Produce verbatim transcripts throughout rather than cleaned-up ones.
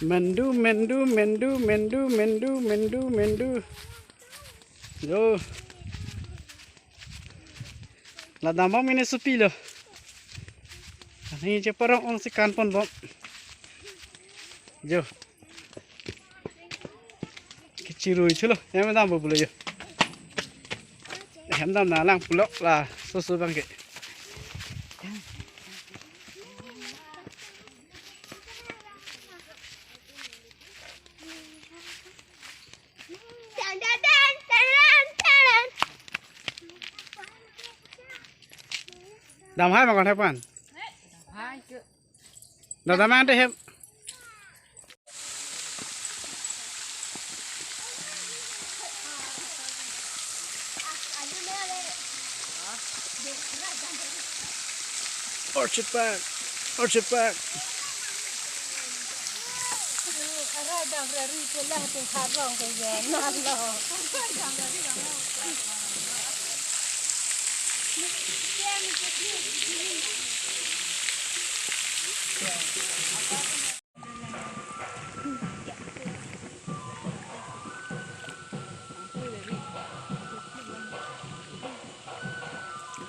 Mendu, mendu, mendu, mendu, mendu, mendu, mendu. Jo. La dambom ini supi lo. Ani cheparong ong si kanponbom. Jo. Kechirui chulo. Hem dam bo pulo jo. Hem dam nanglang pulo la soso abang ke. Dam hai ma kon hai pan. Hai ke. Dam dam ante hem. Orchard Park. Orchard Park.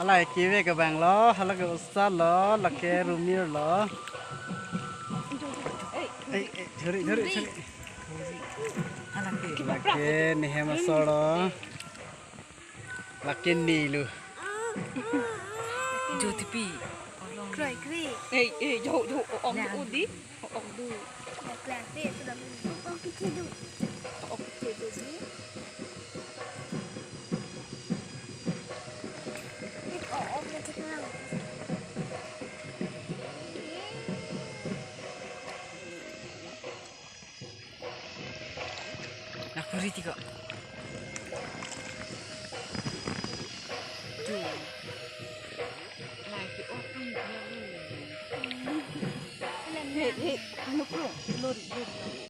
Halake kevek abang lo, halake usa lo, lake rumir lo. Eh, eh, chori, chori, chori. Lake nehem asor lo. Lake nilu. Jyotipi. Kroi, kroi. Eh, eh, jauh, jauh. Ong, ong, ong, di. Ong, ong, du. Ong, ong, kichi, du. Ong, kichi, du, di. Ong, ong, kichi, du. Nakuri tiko. Tuh. Lagi open dia. Hei, hei, nukru, lori, lori.